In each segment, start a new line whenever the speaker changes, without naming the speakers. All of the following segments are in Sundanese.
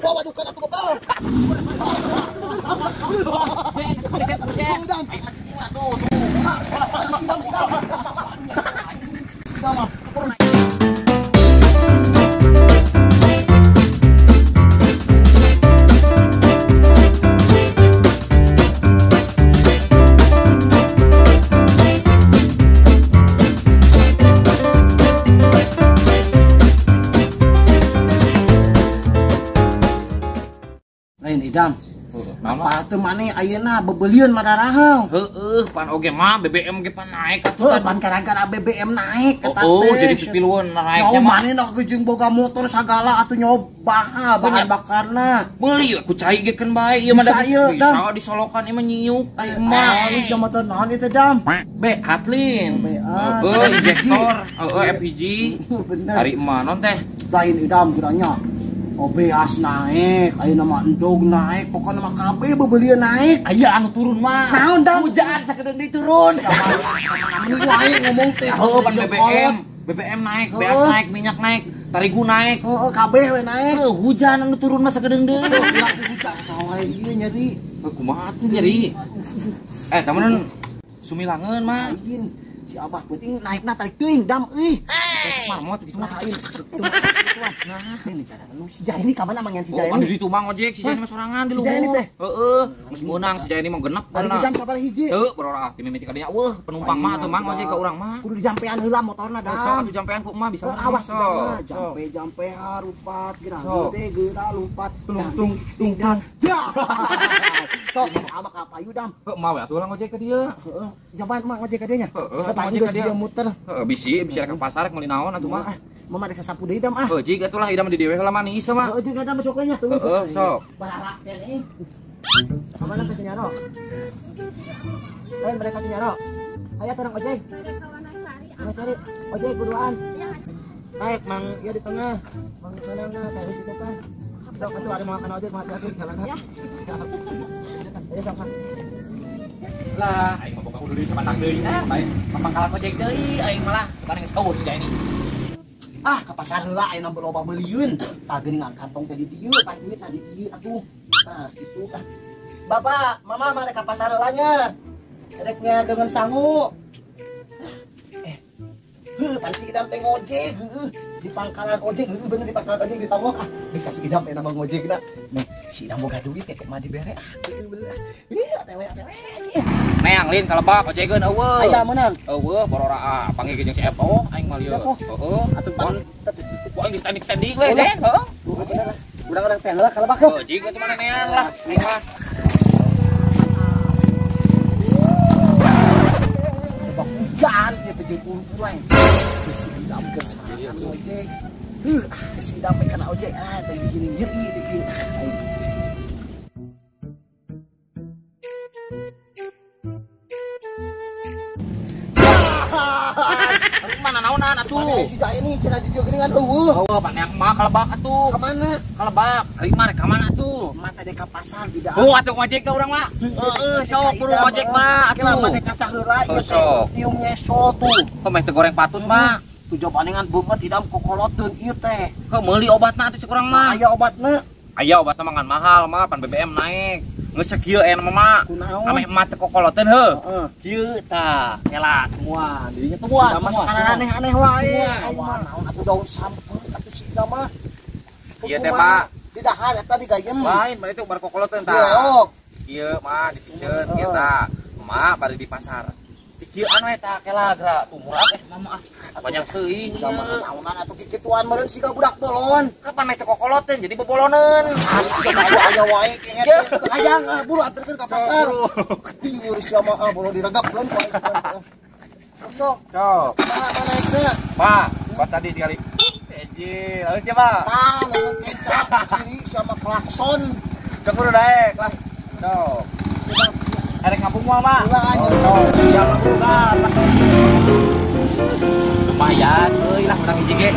Bawa dukan atuh bekal. Lain idam. Apa teu maneh ayeuna bebelieun mararahang?
Heueuh, pan oge mah BBM ge pan naik atuh
kan. Pan gara-gara BBM naik eta teh.
Oh, jadi pipiluan naiknya
mah. Maneh nak jeung boga motor sagala atuh nyoba bahan bakarna.
Meuli ku cai ge keun bae ieu mah bisa disolokan ieu mah nyiuk.
Mah halus jam motor naon ieu teh dam?
Beat lin. Heueuh, injektor, heueuh FPG.
Bener.
Ari mah non teh.
Lain idam kurangnya. Oh beas naik, ayeuna mah endog naik, pokokna mah kabeh bebelian naik.
Aya anu turun mah.
Naon dam?
Hujan sakedeung deui turun.
Meni wae ngomong teh.
Heuh pan BBM naik, beas naik, minyak naik, tarigu naik.
Heuh kabeh we naik.
Heuh hujan anu turun mah sakedeung deui.
Hujan sawah ieu nyeri.
Heuh kumaha atuh nyeri? Temenan sumilangeun mah.
Si abah peuting naikna tarik teuing dam euy.
Cek marmot gitu mah.
Lain. Nah, ini cara nu si Jaini ka mana mangan si Jaini?
Oh, di ditu mah ngojek si Jaini mah sorangan di luhur.
Si Jaini teh.
Heeh, geus meunang si Jaini mah genep
beuna. Bari jam sabaraha hiji?
Heuh, berorah ti mimiti ka dinya eueuh penumpang mah atuh mang ngojek ka urang mah.
Kudu dijampean heula motorna dam.
Sok atuh jampean ku emak bisa.
Awas jampe-jampe harupat geura teh geura lumpat tung tung tung. Sok abah ka payu dam.
Heuh, mah we atuh lah ngojek ka dieu.
Heeh, jampean mah ngojek ka dieu nya.
Heeh, ngojek ka dieu
muter.
Heeh, bisi rek ka pasar rek meuli naon atuh mah.
Mama rek sasapu deui dam ah.
Heuh, jig atuh lah idam di dewe heula mah nih mah.
Heuh, jig ada masuk nya tuh.
Heeh, sok.
Balalak teh nih. Ka mana ka Cinyaro? Lain mereka Cinyaro. Aya terang ojek. Wanasari. Ojek kuduan. Naik mang ieu di tengah. Mang sanana tadi gitu kan. Sok atuh ada makan ojek mah hati-hati jalan. Ya. Ayo sok.
Lah, aing mah boga kudu deui sabatang deui ah, bae pangkalan ojek deui aing malah sekarang geus eueuh si Jaini.
Ah, ka pasar heula ayeuna loba beulieun. Tah geuningan kantong teh di dieu, pan duit na di dieu atuh. Tah kitu ah. Bapak, mama mah rek ka pasar heula nya. Reknya dengan sangu. Heuh, pan si Idam teh ngojek, heueuh. Di pangkalan ojek, heueuh bener di pangkalan ojek di Tamok. Ah, geus ka si Idam ayeuna mah ngojekna. Nih, si Idam boga duit teh kumaha dibere ah. Heueuh bener ah. Ih, atewe atewe.
Neang lin kalebak ojegeun eueuh.
Aya meunang.
Eueuh borora panggil jeung si Epo aing mah lieu. Heeh,
atuh pan
ku aing di standing-standing we jeng, heeh.
Bener. Urang-urang teh heula kalebak heuh.
Jig atuh mana neang lah aing mah.
Hujan ieu teh jeung uru-uru aing. Si Idam keur semangat ojek. Heuh, si Idam kana ojek ah teh gini nyeri deui. Aing.
Mana naonan atuh?
Si Jaini cenah di dieu geuningan eueuh.
Eueuh pan yang mah kalebak atuh.
Ka mana?
Kalebak. Ari mah rek ka mana atuh?
Mah teh ka pasar di
dalam. Oh atuh ngojek ka urang mah. Heeh, sok buru ngojek mah atuh.
Mah teh kaca heula ieu teh tiung nyeso tuh.
Heuh meh teu goreng patut mah.
Tuh jabaningan beungeut idam kokoloteun ieu teh.
Heuh meuli obatna atuh cek urang mah.
Aya obatna.
Aya obatna mah ngan mahal mah pan BBM naik. Geus sakieu aya mah. Ameh emak teh kokoloteun heuh. Kieu tah, kela semua. Dirinya tungguan.
Semua aneh-aneh wae. Awan naon atuh daun sampeut atuh si Idam mah.
Ieu teh Pak.
Didahar eta digayem.
Lain bari teh bar kokoloteun tah. Ieu mah dipiceun kieu tah. Emak bari di pasar. Dikieuan we tah kela geura tuh murah mama ah. Banyak teuing
ieu. Naonan atuh kikituan meureun siga budak bolon.
Kapan meh teh kokoloteun jadi boboloneun.
Aya wae kayaknya. Hayang buru anterkeun ka pasar. Tiur sia mah ah boro diregapkeun ku aing. Sok.
Sok.
Mana naikna?
Pak, pas tadi dikali. Eji, halus nya, Pak.
Tah, ngomong kecap ciri sama klakson.
Sok kudu daek lah. Sok. Erek kampung moal, Pak.
Ulah aja
sok. Siap gas. Lumayan euy lah menang hiji ge.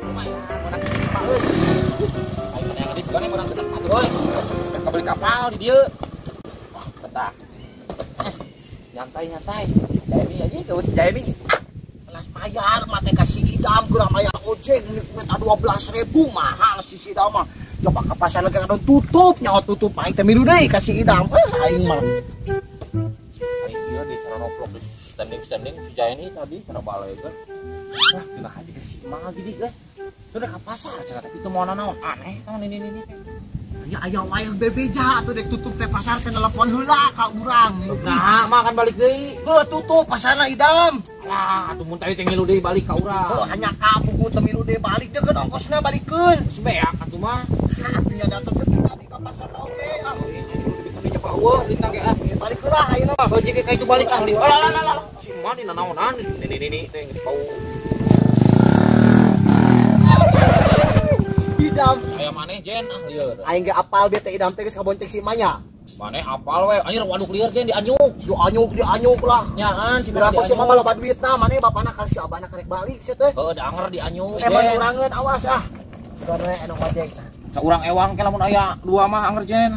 Lumayan menang hiji Pak euy. Aing mah yang geus menang genep atuh euy. Kabeli kapal di dieu. Wah, betah. Nyantai-nyantai. Jaini aja geus Jaini.
Kelas bayar mah teh ka si Idam geura mayar ojek minta 12.000 mahal si Idam mah. Coba ka pasar lagi ngadon tutup, nyaho tutup aing teh milu deui ka si Idam. Aing mah.
Aing ieu di cara roplok di standing si Jaini tadi cara balik kan. Wah, cenah aja ke si Mang gini euy. Sudah ka pasar cenah tapi teu moal naon aneh tah ini ini teh.
Ya aya wae bebeja atuh dek tutup teh pasar teh telepon heula ka urang.
Nah, mah kan balik deui.
Heuh tutup pasarna Idam.
Lah, atuh mun tadi teh ngilu deui balik ka urang.
Heuh hanya ka buku teh milu deui balik deui kan ongkosna balikeun.
Geus beak atuh mah.
Atuh nya datang teh tadi ka pasar oge. Ah,
coba eueuh lintang ge ah.
Balik heula ayeuna mah.
Heuh jeung ka itu balik ah. Lah lah lah. Si mah dina naonan ini teh geus bau.
Idam.
Aya maneh Jen ah lieur.
Aing ge apal dia teh Idam teh geus kabonceng si Manya.
Maneh apal we, anjir waduk lieur Jen dianyuk.
Dianyuk lah.
Nyaan si
Berapa si mama loba duitna, maneh bapana ka si abana karek balik sia teh.
Heuh, da anger dianyuk.
Emang urangeun awas ah. Bukan we anu ngojek.
Saurang ewang ke lamun aya dua mah anger Jen.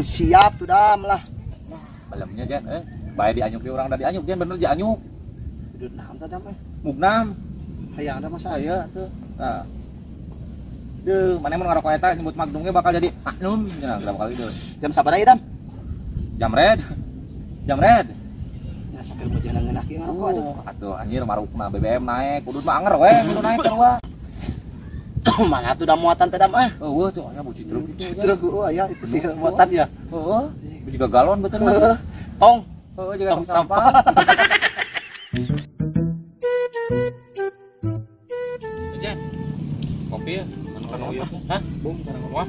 Siap tuh Dam lah.
Malamnya Jen bae dianyuk di urang da dianyuk Jen bener dianyuk.
Duit naon tah Dam eh?
Muknam.
Hayang da masa
aya tuh. Nah. Duh, mana mun ngarokok eta nyebut Magnum ge bakal jadi Magnum cenah berapa kali deui.
Jam sabaraha ieu, Dam?
Jam red. Jam red.
Nah, sakeur mah jangan ngeunah kieu ngarokok
aduh. Atuh anjir marukna BBM naik, kudu mah anger we kudu naik sarua.
Mana atuh da muatan teh Dam eh?
Eueuh tuh aya buci truk itu.
Truk eueuh aya itu sih muatan ya.
Heueuh, juga galon betul mah.
Tong.
Heueuh juga tong sampah. Jen. Kopi ya. Hah? Bung, cara ngomong.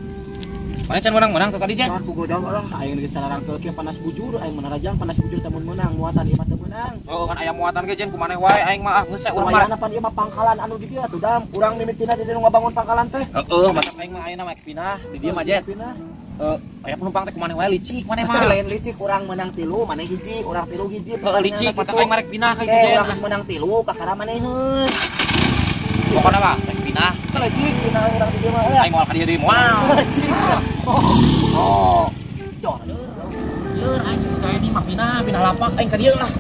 Mana can menang-menang tuh tadi, Jen?
Aku godong orang aing geus sararangkeul kieu panas bujur, aing menarajang panas bujur teh mun meunang, muatan ieu mah teu meunang.
Oh, kan aya muatan ge Jen kumaneh wae aing mah ah geus urang mah.
Pan ieu mah pangkalan anu di dieu atuh Dam. Urang mimitina di dieu nu ngabangun pangkalan teh.
Heeh, matak aing mah ayeuna mah pindah di dieu mah Jen. Heeh, aya penumpang teh kumaneh wae licik maneh mah.
Lain licik urang meunang 3, maneh hiji, urang 3 hiji.
Heeh, licik matak aing mah rek pindah ka itu Jen.
Urang geus meunang 3, kakara maneheun.
Pokokna mah rek pindah.
Licik pindah urang di dieu mah.
Aing moal ka dieu deui moal.
Oh. Jor.
Lieur aing geus ini mah pindah lapak aing ka dieu lah.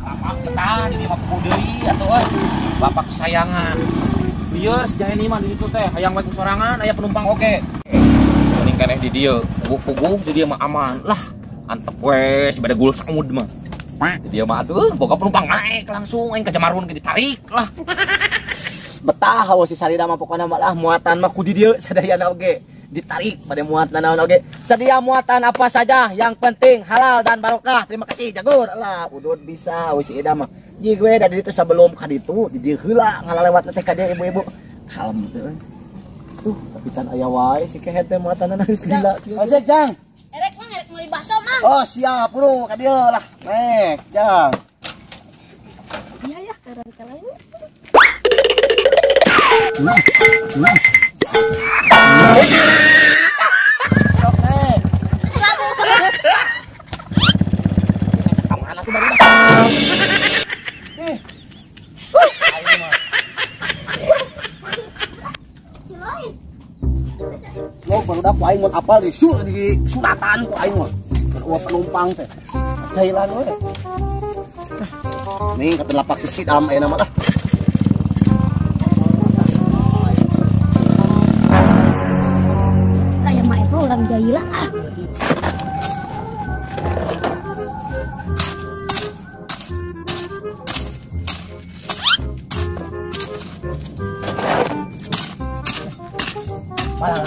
Lapak betah di dieu mah puguh deui atuh euy. Lapak kesayangan. Lieur si Jaeni mah di ditu teh hayang wae ku sorangan aya penumpang oge. Mending keneh di dieu, puguh-puguh di dieu mah aman lah. Antep we si bade gul samud mah. Di dieu mah atuh boga penumpang naik langsung aing ka Jamarun ge ditarik lah.
Betah hawa si Sarida mah pokona mah lah muatan mah ku di dieu sadayana oge ditarik pada muatan naon oge sedia muatan apa saja yang penting halal dan barokah terima kasih jagur lah udud bisa we si Ida mah ji gue dari itu sebelum ka ditu di dieu heula ngalalewat teh ka dieu ibu-ibu kalem teh tuh tapi can aya wae si kehet teh muatanna geus gila kieu ojek jang
erek mang erek meuli bakso mang
oh siap bro ka dieu lah rek jang
iya ya keren-keren.
Lo barudak ku aing mun apal di suratan ku aing mah. Eueuh penumpang teh. Jailan we. Nih kata lapak si Sidam ayeuna mah lah.
Kayak mah itu orang jailah ah.
Malah,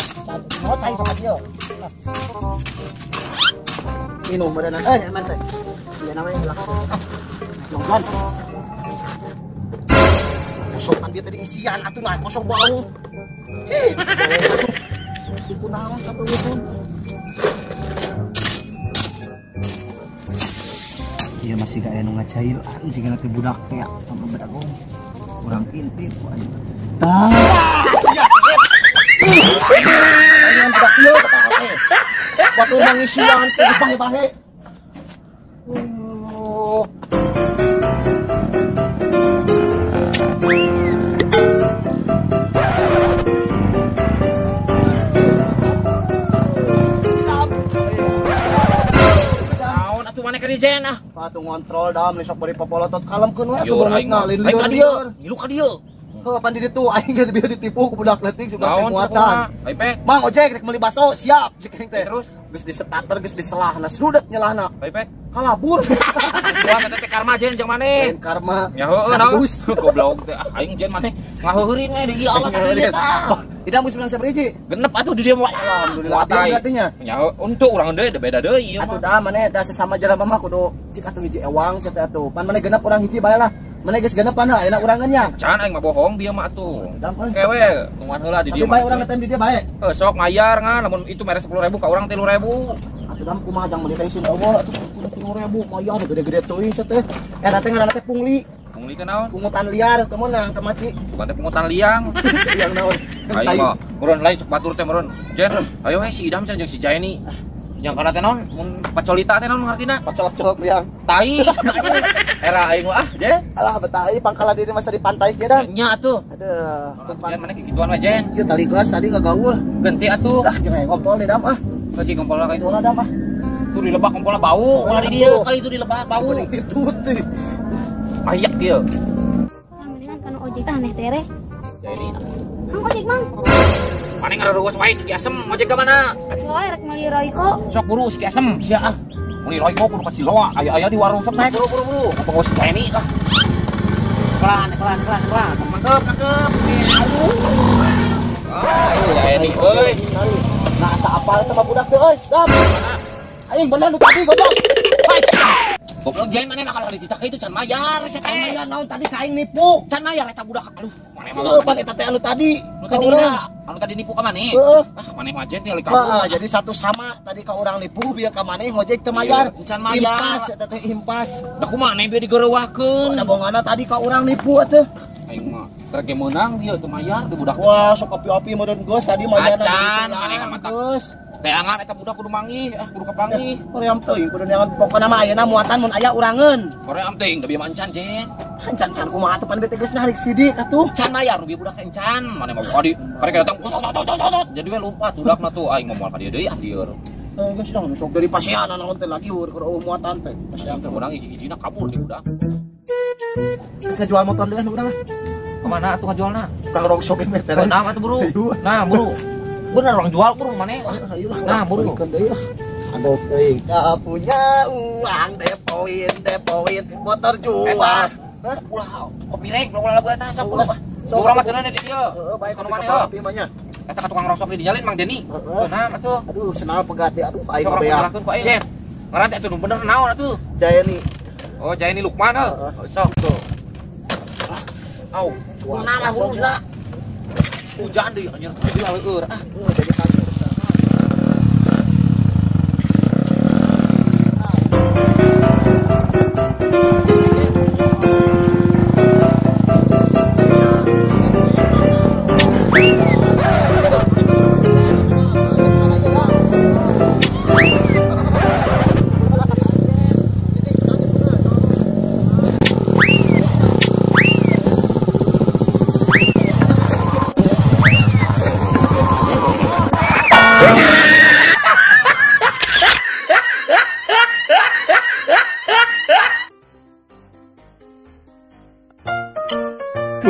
mau cai sama dia. Minum badan aman teh. Iya namanya lah. Nonton. Kosongan dia tadi isian atuh nah kosong bau. Ih, itu naon satu itu. Iya masih gak aya nu ngajailan sih kana teh budak teh sama bedagong. Urang intip ku aing. Tah. Aing budak ieu teh. Batur mangisian teh dipahe-pahe.
Naon atuh maneh ka dieu Jen ah?
Patuh ngontrol dam sok bari papolotot kalemkeun we atuh
Ayo aing
banget
mah.
na
Aing ka dieu, ngilu ka dieu.
Heuh pan di ditu aing geus bieu ditipu ku budak leutik suka teh muatan.
Ai
Mang ojek rek meuli baso siap cek aing teh.
Terus
geus disetater geus diselahna srudet nyelahna.
Ai
kalabur.
Wah eta teh karma jen jeung maneh.
Lain karma.
Ya heueuh naon. Goblok teh aing jen maneh ngaheuheurin we di ieu awas atuh eta.
Tidak geus bilang sabaraha
Genep atuh di dieu mah.
Alhamdulillah berarti nya.
Ya untuk urang deui beda deui ieu mah.
Atuh dah maneh da sesama jelema mah kudu cik atuh hiji ewang sia teh atuh. Pan maneh genep urang hiji bae lah. Maneh geus genep pan ayeuna urangan nya.
Can aing mah bohong bieu mah atuh. Kewe tungguan heula di dieu.
Atuh bae urang ngetem di dieu bae.
Heuh sok mayar ngan lamun itu mere 10.000 ka urang 3.000.
Atuh dam kumaha jang meuli teh eueuh atuh 3.000 mayar gede-gede teuing sia teh. Eta teh ngaranna teh pungli.
Pungli teh naon?
Pungutan liar teu meunang teu maci.
Bukan teh pungutan liang.
Liang naon?
Aing mah meureun lain cek batur teh meureun. Jen, ayo we si Idam jeung si Jaeni. Yang kana teh naon? Mun pacolita teh naon ngartina?
Pacolok-colok liang.
Tai. Era aing mah ah, Jen.
Alah betai pangkalan diri masa di pantai kieu dah.
Nya atuh.
Aduh,
Jen mana kikituan we Jen.
Ieu tali geus tadi ngagaul.
Genti atuh.
Ah, jangan ngompol di dam ah.
Kaji kompol ka itu.
Dam ah.
Tuh di lebak kompola bau, ulah di dieu ka itu di lebak bau.
Itu teh.
Ayak kieu.
Ah, mendingan kana ojek ah meh tereh.
Jadi
Mang ojek mang.
Maneh ngarurugus wae si Ki Asem, ojek ka mana?
Soe rek meuli Royco.
Sok buru si Ki Asem, sia ah. Meuli Royco kudu ka Ciloa, aya-aya di warung sok naik buru buru buru. Pengawas Jaeni lah. Pelan pelan pelan pelan. Nangkep nangkep. Ah, Jaeni euy.
Nah, asa apal teh mah budak teh euy. Dam. Aing bener nu tadi goblok.
Goblok Jen maneh mah kalau dititah itu can mayar sia teh.
Mayar naon tadi ka aing nipu.
Can mayar eta budak. Aduh, maneh mah.
Heuh, pan eta teh anu tadi.
Nu tadi anu tadi nipu ka maneh.
Heeh.
Ah, maneh mah Jen teh kabur.
Jadi satu sama tadi ka urang nipu bieu ka maneh ngojek teu mayar.
Can mayar.
Impas eta teh impas.
Da kumaha maneh bieu digereuwahkeun.
Da bongana tadi ka urang nipu atuh.
Aing mah rek meunang dieu teu mayar teu budak.
Wah, sok api-api meureun geus tadi mayarna.
Acan, maneh mah mata.
Geus.
Teangan eta budak kudu manggih, ah kudu kapanggih.
Hoream teuing kudu neangan pokona mah ayeuna muatan mun aya urangeun.
Hoream teuing da bieu mah encan Jen.
Encan-encan kumaha atuh pan bete geus narik sidik atuh.
Can mayar nu bieu budak encan, maneh mah kadi karek datang jadi we lompat budakna tuh aing mah moal ka dieu deui ah lieur.
Geus dah sok dari pasiana naon teh lagi keur eueuh muatan teh.
Pasian teh urang hiji-hijina kabur di budak.
Geus ngajual motor deui urang ah.
Kemana atuh ngajualna?
Tukang rongsok ge teh.
Nah atuh buru. Nah buru. Bener orang jual kurang mana? Nah, buru.
Aduh, teuing. Gak punya uang, depoin, motor jual.
Hah? Ulah, kopi rek, ulah lagu eta sok ulah. Urang mah cenah di dieu.
Heeh, bae
kanu maneh heuh.
Mah nya.
Eta ka tukang rosok di dinyalin Mang Deni. Nah, atuh.
Aduh, senal pegat deh. Aduh, aing
Sok
beak.
urang ku aing. Jen. Ngaran teh atuh bener naon atuh?
Jaeni.
Oh, Jaeni Lukman heuh. Sok tuh. Au, nah lah buru lah. Hujan deui anjir, deui leueur ah.
Jadi kantor.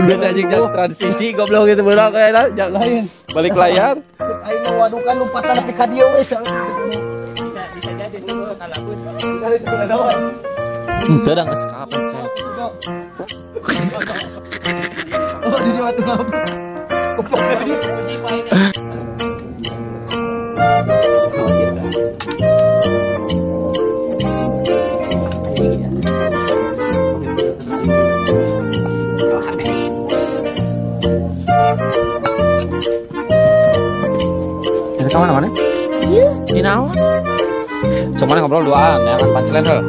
Udah anjing jangan transisi goblok gitu beurang kayaknya jangan
Lain.
Balik layar.
Cek aing ngawadukan lompatan nepi ka dieu we.
Bisa jadi sih Henteu da geus kapencet.
Oh, di dieu atuh ngapa? Goblok tadi.
Ini ka mana mana?
Ieu.
Di naon? Coba ngobrol duaan ya kan punchline heuh.